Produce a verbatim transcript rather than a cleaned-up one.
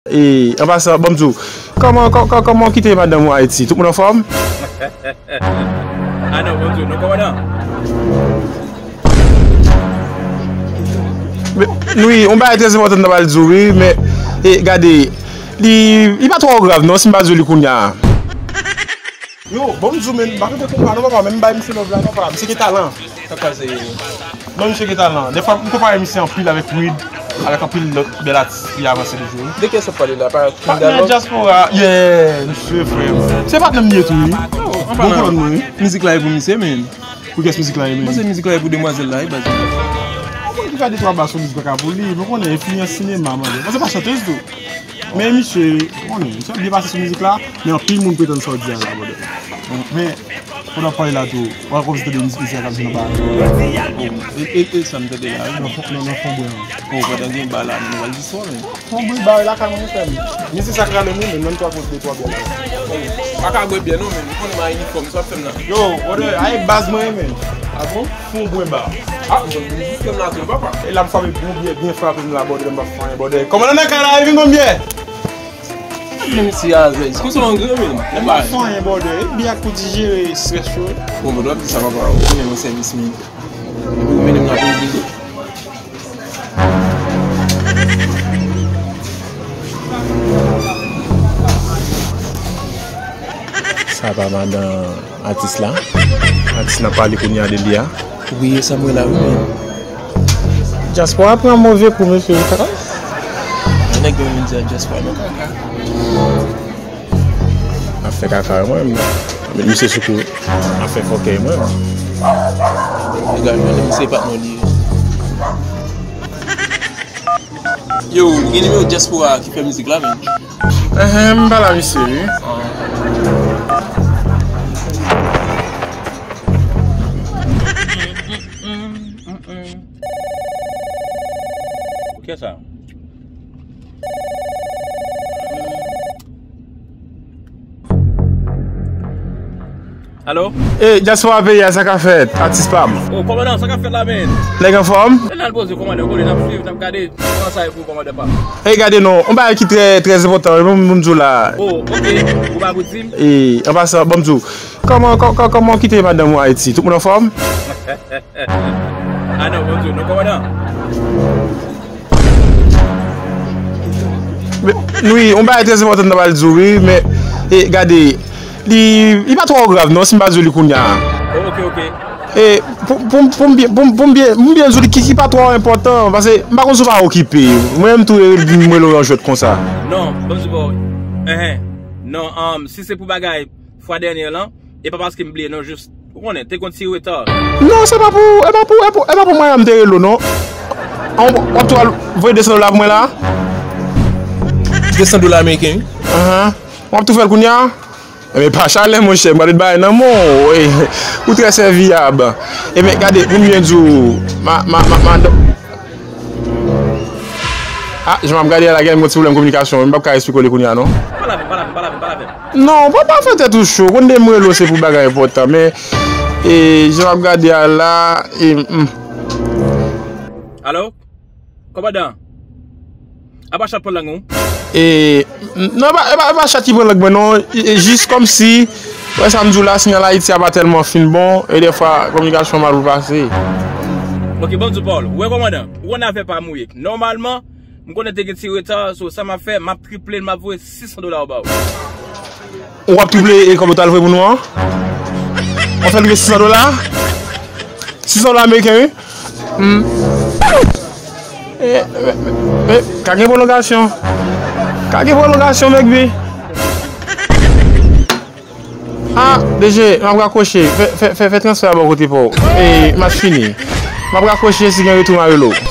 E, an pasan, ban m di w, kòman, kò-, kò-, kòman w kite madanm ou Ayiti? Tout moun anfòm? Ah non, Bondye, non, kòmandan. Men, wi, yon bagay trè enpòtan m ta pral di w, wi, men, e, gade, li, li pa twò grav, non, si m pa di w li kounye a. Yo, bon, m di w, men, m pa rete konpa, non, papa, men m bay misye love la, papa, misye gen talan. Sa k pase? Non, misye gen talan. Dèfwa, m konpare misye anpil avèk Wid, avèk anpil lòt bèl atis ki avanse toujou. De kiyès w ap pale la? Pa Patnè Diaspora, yeah, misye, frè m. Se patnè m li ye tou, wi. Bon kolòn mwen, wi. Mizik la e pou misye, men. Pou kiyès mizik la ye, men? Mwen se mizik la e pou demwazèl la, wi, baz. Yon moun ki fè de twa ba sou mizik la ka pou li, mwen konnen enfliyans sinema, mwen. Mwen se pa chantèz tou. Men misye, konnen, misye ap byen pase sou mizik la, men anpil moun pretann sa w di a la, brother. Men, pandan w pale la tou, w wè kòmsi tande mizik misye a k ap jwe nan ba a. E, e, e sa m tande la, wi. Nan fon, nan, nan fon bwen an. O, pandan gen ba la, nou pral di sa, men. Fon bwen ba lakay mwen, frè m. Mizik sa k rale moun, men menm twa kote de twa byen la. Pa ka bwè byen non, men nou konnen m a inifòm, sa w ap fè m la. Yo, brother, a e baz mwen, men. A bon? Fon bwen ba. Ah, mwen vin jis kèm la tou, papa. E la m frape bon byè, byen frape m la, bòdè, m pa fè anyen, bòdè. Kòmandan nan kay la, e vin ban m byè. Men misye alèz, konsa w angrè, men. M pa fè anyen, bòdè. E byè ak pou dijere estrès yo. Bon, mwen dwe di sa, papa. Ou konnen mwen sèvis, men. Epi ou mennen m nan prizon. Sa pa madan atis la? Atis n ap pale kounye a de li a? Wi, e sa m wè la, wi, men. Dyaspora pran move kou, mesye, wi, kaka. Nèg yo menm di a dyaspora nan kaka. Afè kaka, wi, mwen menm. Met misye sou kou. Afè fòkè, mwen menm. Nèg la jwenn misye, patnè li ye. Yo, ou gen nimewo dyaspora ki fè mizik la, men? Enhen, m pale a misye, wi. Kiyès sa? Alo? E, dyaspora peyi a, sa k ap fèt, atis pa m? O, kòmandan, sa k ap fèt la, men? Nèg anfòm? Lè n al poze kòmandan, konnen n ap swiv, n ap gade kòman sa ye pou kòmandan pa m. E, gade non, yon bagay ki trè, trè enpòtan, wi, pou m di w la. O, oke, ou pa pou di m? E, an pasan, ban m di w, kòman, kò-, kò-, kòman w kite madanm ou Ayiti? Tout moun anfòm? Ah non, Bondye, non, kòmandan. Men, wi, yon bagay trè enpòtan m ta pral di w, wi, men, e, gade, li, li pa twò grav, non, si m pa di w li kounye a. O, oke, oke. E, pou, pou, pou m byen, pou, pou m byen, m byen di w li ki, ki pa twò enpòtan, paske m pa konn si w pa okipe. Mwen menm tou, e, m rele w yon jwèt konsa. Non, ban m di w, enhen. Non, um, si se pou bagay fwa dènye lan, e pa paske m bliye, non, jis, ou konnen, te gon ti reta. Non, se pa pou, e pa pou, e pou, e pa pou mwen, m te rele w, non. An, w ap tou al voye de san dola pou mwen la? De san dola ameriken, wi. Ahan. W ap tou fè l kounye a? Enben, pa chalè, monchè, m pral met bagay nan men w. E, ou trè sèviyab. Enben, gade, pou m byen di w, ma, ma, ma, madanm. Ah, jan m ap gade a la, gen yon ti pwoblèm kominikasyon. M p ap ka esplike w li kounye a, non. Pa lave m, pa lave m, pa lave m, pa lave m. Non, pa, pa fè tèt ou cho. Konn de m rele w se pou bagay enpòtan, men, e, jan m ap gade a la, e, hmm. Alo? Kòmandan? Apa chat pran lang ou? E, n-, non, e pa, e pa, e pa chat ki pran lang mwen, non. E, e, jis kòmsi, wè sa m di w la, siyal Ayiti a pa tèlman fin bon, e dèfwa, kominikasyon mal pou pase. Ok, ban m di w pawòl. Ou wè, kòmandan, ou konn afè pa m ou ye. Nòmalman, m konnen te gen ti reta, so sa m ap fè, m ap triple l, m ap voye sis san dola ba ou. Ou ap triple e kòb ou t al voye pou nou an? W ap fè l rive sis san dola? Sis san dola ameriken, wi. Hmm. E, e, e, ka gen pwolongasyon. Ka gen pwolongasyon, Megby. Ah, D J, m ap rakwoche. Fè, fè, fè, fè transfè a bò kote pa w. E, match fini. M ap rakwoche, si gen retou, m a rele w.